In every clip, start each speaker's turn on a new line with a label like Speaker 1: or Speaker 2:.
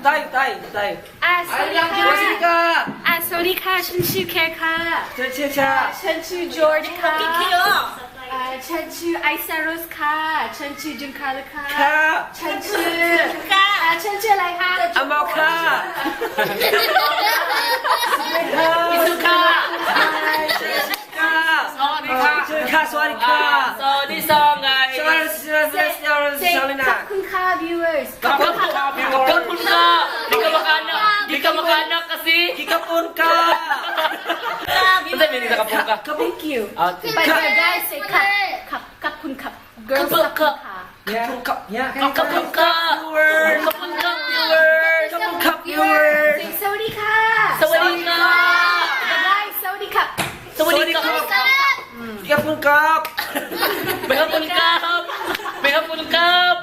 Speaker 1: Thai, Thai, Thai.
Speaker 2: อ่ะสวัสดีค่ะ
Speaker 1: สวัสดีค่ะ
Speaker 2: อ่ะสวัสดีค่ะฉันชื่อแคร์ค่ะ
Speaker 1: เชิญเชิญค่ะ
Speaker 2: ฉันชื่อจอร์จค่ะอ่าฉันชื่อไอซาโรสค่ะฉันชื่อจุนคาร์ลค่ะ
Speaker 1: ค่ะ
Speaker 2: ฉันชื่อค่ะอ่าฉันชื่ออะไรคะ
Speaker 1: อเมาค่ะ
Speaker 3: อิสุค่ะ
Speaker 1: ค่ะ
Speaker 3: สวัสดีค่ะ
Speaker 1: เชิญค่ะสวัสดีค่ะ
Speaker 3: สวัสดีซองไง
Speaker 1: สวัสดีสวัสดีสวัสดี
Speaker 2: เซ็
Speaker 1: สวัสดี
Speaker 2: ขอบคุณค่ะ viewers
Speaker 3: ขอบคุณค่ะขอบคุณค่ะ Di ka makanak. Di ka makanak kasi.
Speaker 1: Kikapon ka.
Speaker 3: Ano sabi nila kapon ka?
Speaker 2: Thank you.
Speaker 3: Ah,
Speaker 2: But the guys say ครับครับขอบคุณครับ girls
Speaker 3: ขอบคุณ
Speaker 2: ค่ะ
Speaker 1: ขอบคุณครับ yeah.
Speaker 3: ขอบคุณค่ะ
Speaker 1: Viewers.
Speaker 3: ขอบคุณค่ะ viewers.
Speaker 1: ขอบคุณครับ viewers.
Speaker 2: Say สวัสดีค่ะ
Speaker 3: สวัสดีค่ะ
Speaker 2: The guys สวัสดีครับ
Speaker 3: สวัสดีครับ
Speaker 1: ขอบคุณครับ
Speaker 3: May haponครับ May haponครับ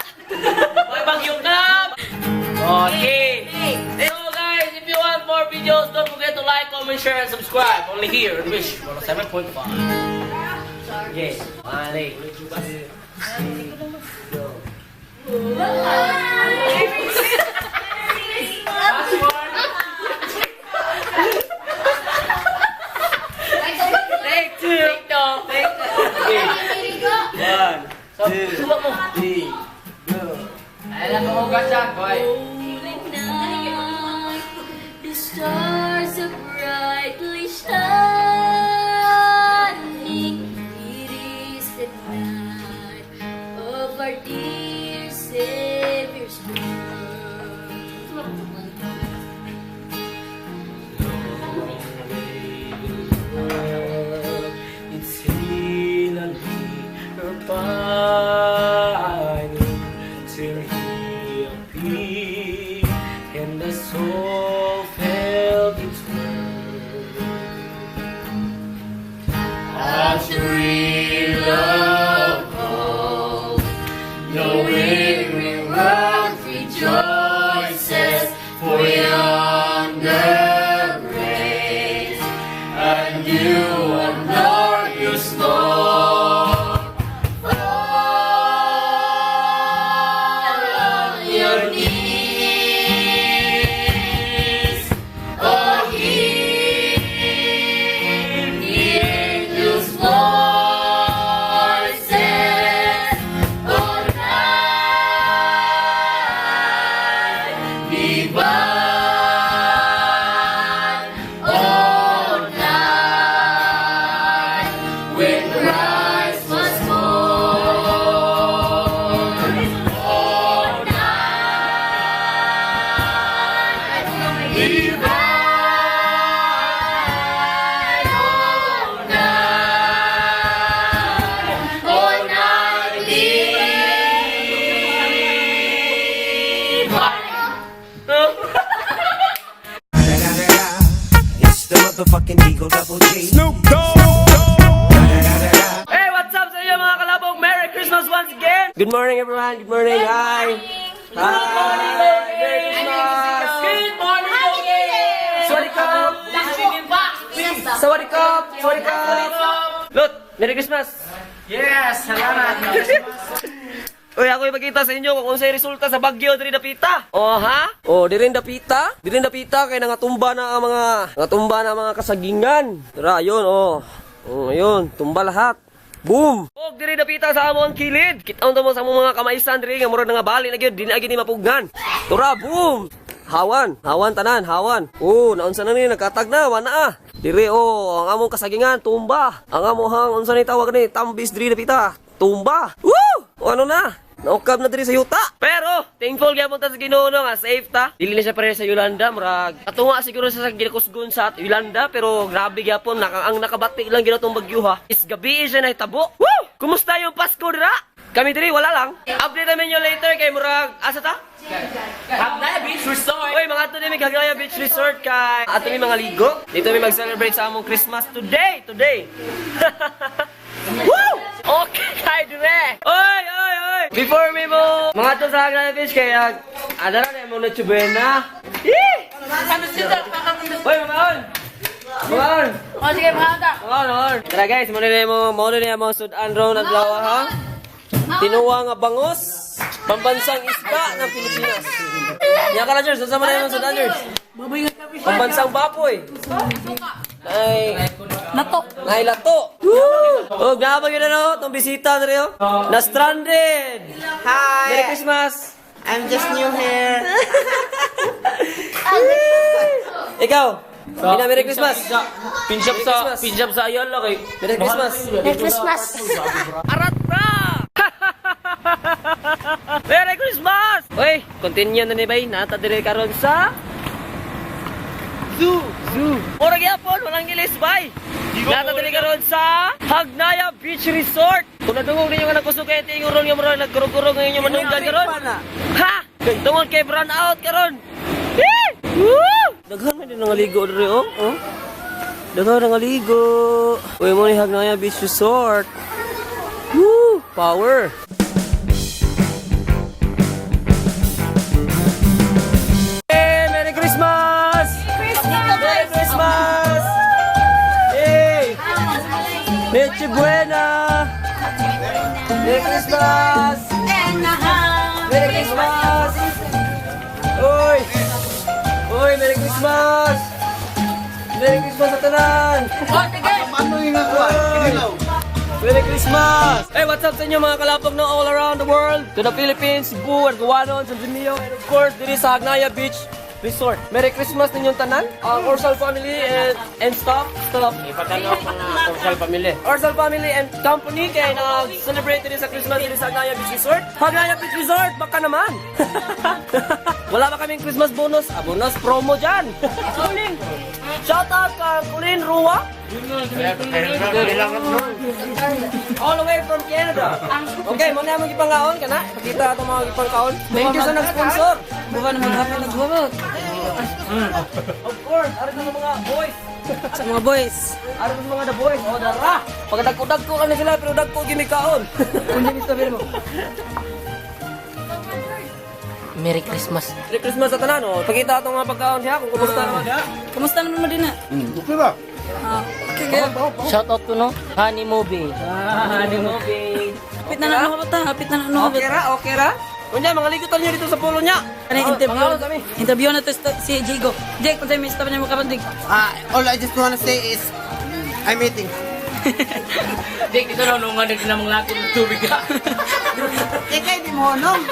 Speaker 3: May bagyoครับ Okay. So guys, if you want more videos, don't forget to like, comment, share, and subscribe. Only here in Wish 107.5.
Speaker 1: Okay. One, two, go.
Speaker 3: Last one.
Speaker 1: Take two.
Speaker 3: Take two.
Speaker 1: Take two. One,
Speaker 3: So,
Speaker 1: two,
Speaker 3: suba mo.
Speaker 1: three, go.
Speaker 3: Ay, lang ako gasa, boy.
Speaker 4: Holy night, the stars are brightly shining. It is the night of our dear Savior's birth.
Speaker 1: It's healing her pining till he appeared and the soul felt its worth.
Speaker 4: A tree love called, the weary world rejoices for yonder grace, and you and glorious Lord. Fall on your knees, oh, hear the angels' voices, oh, night divine, oh, night when Christ was born, oh, night divine, oh, night divine.
Speaker 5: It's the motherfucking Eagle Double G. Snoop Dogg.
Speaker 1: Hey, what's up sa inyo mga kalabog? Merry Christmas once again! Good morning, everyone! Good morning! Hi! Hi! Merry Christmas!
Speaker 3: Good morning, Pogi!
Speaker 1: สวัสดีครับ สวัสดีครับ สวัสดีครับ Lot! Merry Christmas!
Speaker 6: Yes, salamat.
Speaker 1: Uy, ako ipakita sa inyo kung unsay resulta sa bagyo diri dapita. Oh ha? Oh, diri dapita. Diri dapita kay nangatumba na ang mga nangatumba na ang mga kasagingan. Tara, ayun oh. Oh, ayun, tumba lahat. Boom! Og diri dapita sa among kilid. Kita mo sa among mga kamaisan diri nga murag nga bali na gyud, dili na gyud ni mapugnan. Tura, boom! Hawan, hawan tanan, hawan. Oh, naunsa na ni nagkatag na, wana ah. Diri oh, ang among kasagingan tumba. Ang amohang unsa ni tawag ni tambis diri dapita, tumba. Woo! O ano na? Naukab na diri sa yuta. Pero thankful gyapon ta sa Ginoo no nga safe ta. Dili na siya pareha sa Yolanda, murag katunga siguro sa ginakusgon sa Yolanda pero grabe gyapon naka, ang nakabati lang gyud atong bagyo ha. Is gabi siya nahitabo. Woo! Kumusta yung Pasko dira? Kami diri wala lang. Update namin nyo later kay murag asa ta?
Speaker 3: Hagnaya Beach Resort.
Speaker 1: Uy, mga ato ni Hagnaya Beach Resort kay ato mi mga ligo. Dito mi mag-celebrate sa among Christmas today, today. Woo! Okay, kay dire. Oy, oy, oy. Before mi mo mga ato sa Hagnaya Beach kay adara na mo Noche Buena. Yee! Oy, mamaon. Mamaon.
Speaker 3: Oh, sige, mga ata.
Speaker 1: Mamaon, mamaon. Tara guys, mo na mo sudan ron adlaw ha. Tinuwa nga bangos, pambansang isda ng Pilipinas. Nya ka na, Jers. Unsa man na imong sudan, Jers? Pambansang bapoy. Ay,
Speaker 2: Nato.
Speaker 1: Nay lato. Woo! Oh, grabe yun ano, itong bisita diri oh. Na stranded.
Speaker 5: Hi.
Speaker 1: Merry Christmas.
Speaker 5: I'm just new here.
Speaker 1: Ikaw. Ina, Merry Christmas.
Speaker 3: Pinshop
Speaker 1: Merry
Speaker 3: sa
Speaker 1: Christmas.
Speaker 3: pinshop sa Ayala kay.
Speaker 1: Merry Christmas.
Speaker 4: Merry Christmas.
Speaker 1: Arat na! Merry Christmas! Uy, continue na ni bay. Nata diri karon sa Zoo. Zoo. Ora gyapon, walang ilis bay. Nata diri karon sa Hagnaya Beach Resort. Kung nadungog ninyo nga nagkusog kay tinguron nga murag nagkurog-kurog nga inyong manunggan karon. Ha! Tungod kay brown out karon. Eh! Woo! Daghan man din nga ligo diri oh. Oh. Daghan nga ligo. Uy mo ni Hagnaya Beach Resort. Woo! Power! Hey, Merry Christmas! Merry Christmas! Hey! Noche Buena! Merry Christmas! Merry Christmas! Uy! Uy, Merry Christmas! Merry Christmas sa tanan! Merry Christmas! Hey, what's up sa inyo mga kalapog ng all around the world? To the Philippines, Cebu, Arguanon, San Junio, and of course, diri sa Hagnaya Beach Resort. Merry Christmas ninyong tanan, ang Orsal family and staff, staff.
Speaker 3: Ipatanaw mga social family.
Speaker 1: Orsal family and company kay nag-celebrate diri sa Christmas diri sa Hagnaya Beach Resort. Hagnaya Beach Resort, baka naman! Wala ba kaming Christmas bonus? Ah, bonus promo dyan! Shout out kang Colin Rua. All the way from Canada. Okay, muna among gipangaon kana. Pakita atong mga gipangkaon. Thank you sa nag-sponsor.
Speaker 2: Buka naman hapit naghugot.
Speaker 1: Of course, ari sa mga boys.
Speaker 2: Sa mga boys.
Speaker 1: Ari sa mga the boys. Oh, dara. Pagdagko-dagko kami sila pero dagko gimi kaon.
Speaker 2: Kundi ni sabi mo.
Speaker 3: Merry Christmas.
Speaker 1: Merry Christmas sa tanan oh. Pakita atong mga pagkaon diha kung kumusta naman diha.
Speaker 2: Kumusta naman mo din na? Okay ba? Okay, kaya.
Speaker 3: Shout out to no Honey Movie.
Speaker 1: Honey movie.
Speaker 2: Hapit na na ano ta, hapit na na ano
Speaker 1: Okay ra, okay ra. Unya, mga ligo niyo dito sa pulo niya.
Speaker 2: Ano yung interview?
Speaker 1: Pangaon kami.
Speaker 2: Interview na to si Jigo. Jake, kung sa'yo may istorya mo karon, Jake.
Speaker 5: All I just wanna say is, I'm eating.
Speaker 3: Jake, dito na nungan na ginamang laki ng tubig ka.
Speaker 5: Ikaw, di mo honong.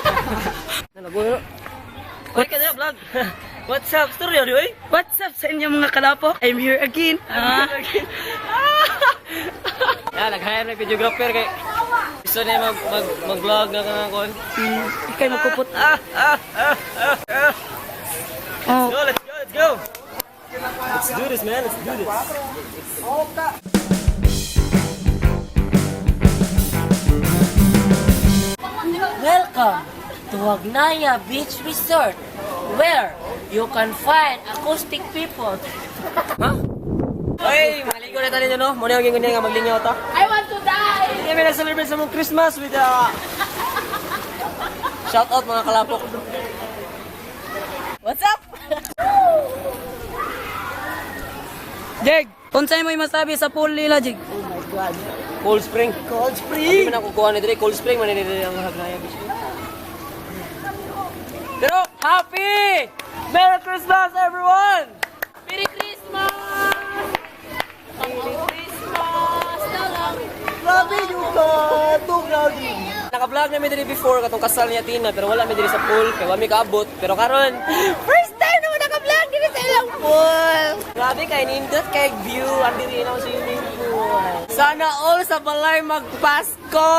Speaker 1: Uy, ka na vlog. What's up? Story yun, oy.
Speaker 2: What's up sa inyo mga kalapok? I'm here again. Ah.
Speaker 1: Ya, nag-hire na videographer kay gusto niya mag mag mag-vlog na kanang kon.
Speaker 2: Ikay magkupot.
Speaker 1: Ah, ah, ah, ah, ah.
Speaker 2: Oh.
Speaker 1: Let's go, let's go, let's go. Let's do this, man. Let's do this.
Speaker 3: Welcome to Hagnaya Beach Resort, where you can find acoustic people.
Speaker 1: Ha? Oy, maligo na tayo no. Muna yung ganyan nga maglingaw ta.
Speaker 4: I want to die.
Speaker 1: Hindi kami nag-celebrate sa mong Christmas with shout out mga kalapok.
Speaker 2: What's up? Jake, unsay mo masabi sa pool nila, Jake?
Speaker 1: Cold Spring. Cold Spring. Hindi man ako kuha ni dire Cold Spring man ni dire ang Hagnaya Beach. Pero happy Merry Christmas everyone!
Speaker 4: Merry Christmas. Merry Christmas na lang.
Speaker 1: Grabe yung kato, grabe. Naka-vlog na mi diri before katong kasal niya Tina pero wala mi diri sa pool kay wa mi kaabot pero karon
Speaker 4: First time naman naka-vlog dito sa ilang pool.
Speaker 1: grabe kay nindot kay view ang diri na swimming pool. Sana all sa balay magpasko.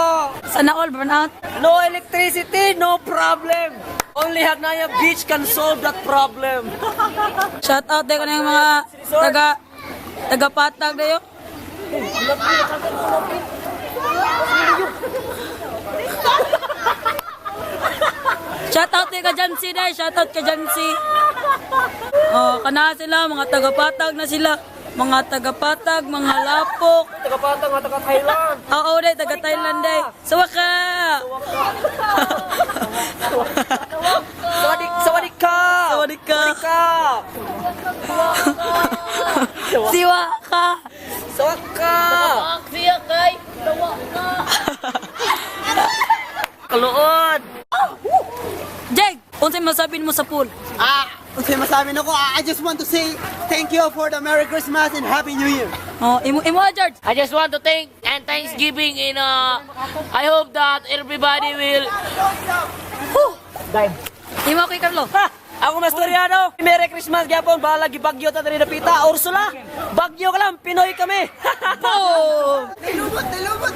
Speaker 2: Sana all burn out.
Speaker 1: No electricity, no problem. Only Hagnaya Beach can solve that problem.
Speaker 2: Shout out dayo ko ng mga taga taga Patag dayo. Shout out dayo ka Jancy day, shout out ka Jancy. Oh, kana sila mga taga Patag na sila. Mga taga Patag, mga Lapok.
Speaker 1: Taga-Patang at taga-Thailand.
Speaker 2: Oo, day taga Thailand day. Sawaka.
Speaker 1: Sawadik, sawadik ka!
Speaker 2: Sawadik ka.
Speaker 1: Sawadik ka!
Speaker 2: Siwa ka.
Speaker 1: Sawak ka!
Speaker 4: Siya kay. Tawa ka.
Speaker 1: Kaluod!
Speaker 2: Jake, unsay Unsay masabi mo sa pool?
Speaker 5: Ah, unsay masabi nako, I just want to say thank you for the Merry Christmas and Happy New Year.
Speaker 2: Oh, imo imo George.
Speaker 3: I just want to thank and Thanksgiving in I hope that everybody will
Speaker 2: Imo kay Carlo.
Speaker 1: Ha! Ako Mastoriano. Merry Christmas gyapon. Bahala gibagyo ta diri dapita. Ursula. Bagyo ka lang, Pinoy kami.
Speaker 2: Boom!
Speaker 5: Nilubot, nilubot.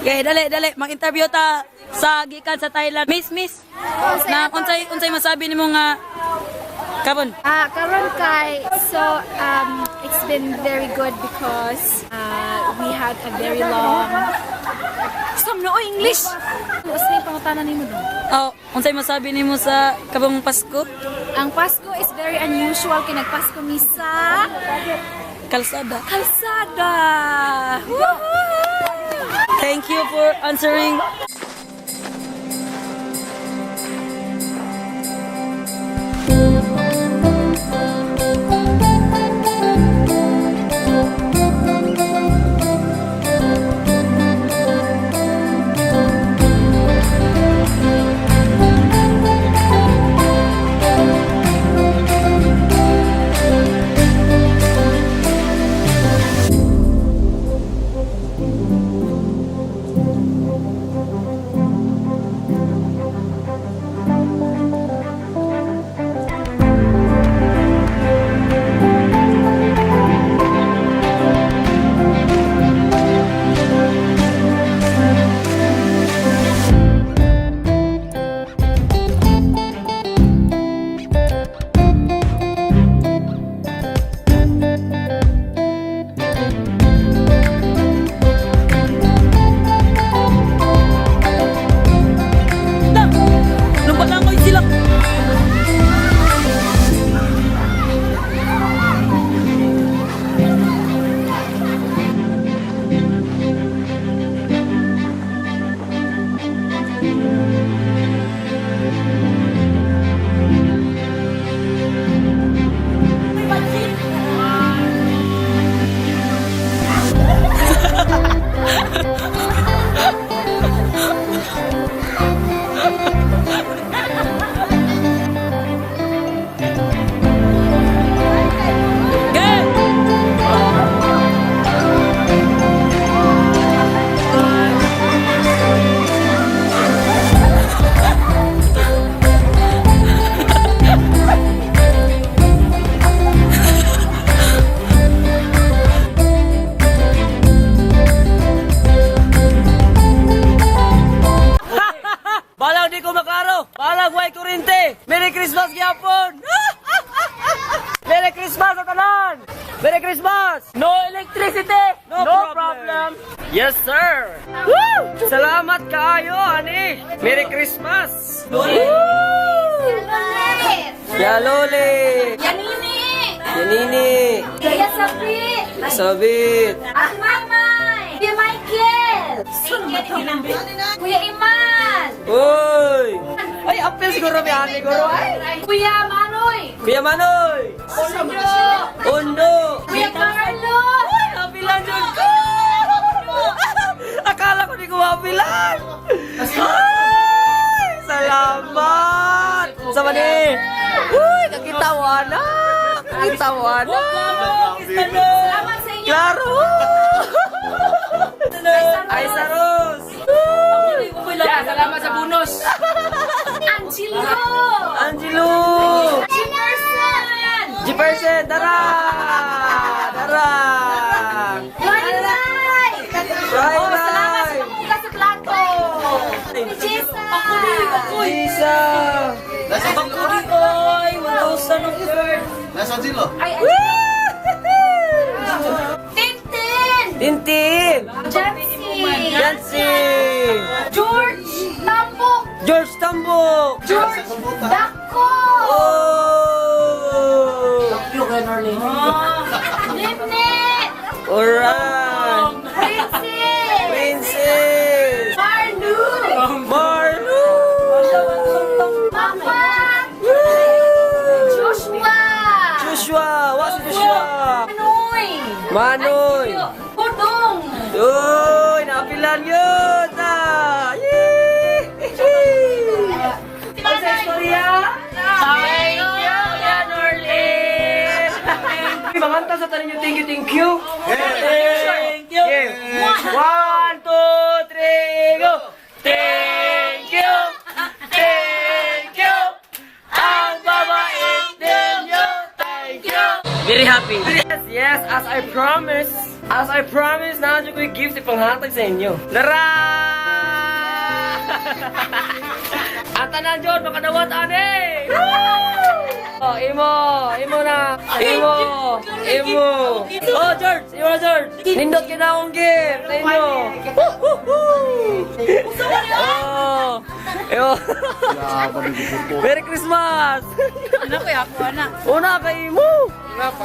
Speaker 2: Okay, dali dali mag-interview ta sa gikan sa Thailand. Miss, miss. Na unsay unsay masabi nimo nga karon?
Speaker 4: Ah, karon kay so it's been very good because we had a very long Some no English. Usa yung pangutana nimo dong.
Speaker 2: Oh, unsay masabi nimo sa kabang Pasko?
Speaker 4: Ang Pasko is very unusual kay nagpasko mi sa
Speaker 2: Kalsada.
Speaker 4: kalsada. Woohoo!
Speaker 2: Thank you for answering. Lang. Lumpat lang ko sila. Okay.
Speaker 1: Balang di ko maklaro. Balang way kurinte. Merry Christmas gyapon. Merry Christmas sa tanan. Merry Christmas.
Speaker 3: No electricity, no, problem.
Speaker 1: Yes, sir. Woo! Salamat kaayo, ani. Merry Christmas. Woo! Ya Loli.
Speaker 4: Yanini!
Speaker 1: Yanini.
Speaker 4: Kaya sabi!
Speaker 1: Sabit.
Speaker 4: At Maymay! Kuya Michael! Kuya Iman!
Speaker 1: Uy! Ay, apel siguro mi ani guro ay.
Speaker 4: Kuya Manoy!
Speaker 1: Kuya Manoy.
Speaker 4: Ondo!
Speaker 1: Undo.
Speaker 4: Kuya Carlos!
Speaker 1: Apilan jud ko. Akala ko di ko mapilan. Ay, salamat. Sa mani. Uy, kakita mo anak. Kakita mo anak.
Speaker 4: Salamat sa inyo!
Speaker 1: Klaro. Ay, Saros.
Speaker 3: Yeah, salamat sa bonus.
Speaker 4: Angelo!
Speaker 1: Angelo.
Speaker 4: Jefferson!
Speaker 1: Jefferson, tara! Tara!
Speaker 4: Maymay!
Speaker 1: Bye,
Speaker 4: Oh, salamat sa
Speaker 1: bye!
Speaker 4: pagbukas sa plato! Jessa!
Speaker 1: Lisa!
Speaker 2: Oy, 1,000 of bird.
Speaker 4: Ay, ay! Tintin!
Speaker 1: Tintin!
Speaker 4: Jancy!
Speaker 1: Yancy!
Speaker 4: George Tambok!
Speaker 1: George Tambo!
Speaker 4: George Dako!
Speaker 1: Oh!
Speaker 4: Nimne!
Speaker 1: Alright!
Speaker 4: Princess!
Speaker 1: Princess!
Speaker 4: Marlu!
Speaker 1: Marlu!
Speaker 4: Papa! Joshua!
Speaker 1: Joshua! What's Joshua?
Speaker 4: Manoy!
Speaker 1: Manoy!
Speaker 4: Pudong!
Speaker 1: Uy! Napilan yun! Ah! Yee! Sa istorya! sa tanan yung thank you, thank you. Thank you. One, two, three, go. Thank you. Thank you. Ang babait ninyo. Thank you.
Speaker 3: Very happy.
Speaker 1: Yes, as I promise. As I promise, naa ko yung gift ipanghatag sa inyo. Nara! Ang tanan dyan, makadawat ani! Oh, imo, imo na, imo, imo. Oh, George, imo na, George. Nindot ka na akong gift sa inyo. Woo-hoo-hoo! Oh, imo. Merry Christmas!
Speaker 2: Ano ko ako ana.
Speaker 1: Una kay mo.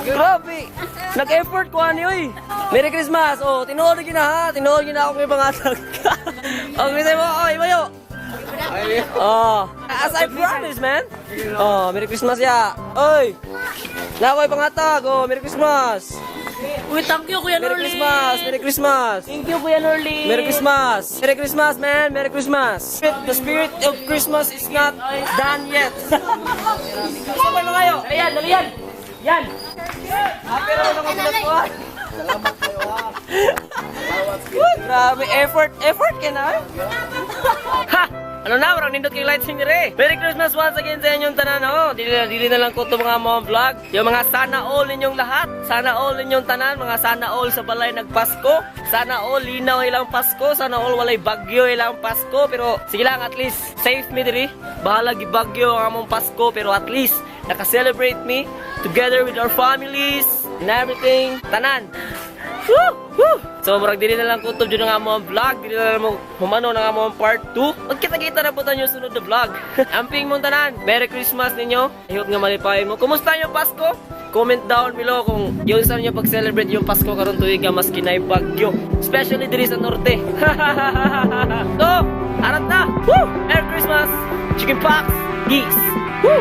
Speaker 1: Grabe. Nag-effort ko ani oy. Merry Christmas. Oh, tinuod gyud na ha. Tinuod gyud na ako kay pangatag. Oh, kita mo, oy, mayo. Oh, as I promised, man. Oh, Merry Christmas ya. Oy. Na ako'y pangatag. Oh, Merry Christmas.
Speaker 3: Uy, thank you, Kuya
Speaker 1: Merry
Speaker 3: Norly.
Speaker 1: Christmas. Merry Christmas.
Speaker 3: Thank you, Kuya Norly.
Speaker 1: Merry Christmas! Merry Christmas, man! Merry Christmas! The spirit of Christmas is not done yet. Gusto ba mga kayo?
Speaker 3: Dali yan, dali yan. Yan.
Speaker 1: Happy naman ako pinagkuhan. Salamat kayo ha. Grabe, effort, effort ka na. Ha! Ano na, marang nindot kay lights dire. Merry Christmas once again sa inyong tanan, oh. Dili na lang ko to mga mga vlog. Yung mga sana all ninyong lahat. Sana all ninyong tanan, mga sana all sa balay nagpasko. Sana all linaw ilang Pasko, sana all walay bagyo ilang Pasko, pero sige lang, at least safe mi diri. Bahala gibagyo ang among Pasko, pero at least naka-celebrate me together with our families and everything. Tanan. Woo! Woo! So, murag dili na lang kutob dyan ang among vlog. Dili na lang mo humano ng among part 2. Magkita-kita na po tayo sunod na vlog. Amping mong tanan. Merry Christmas ninyo. I hope nga malipayin mo. Kumusta yung Pasko? Comment down below kung yung saan nyo pag-celebrate yung Pasko karon tuig nga maski na bagyo. Especially diri sa norte. So, arat na! Woo! Merry Christmas! Chicken pox! Geese! Woo!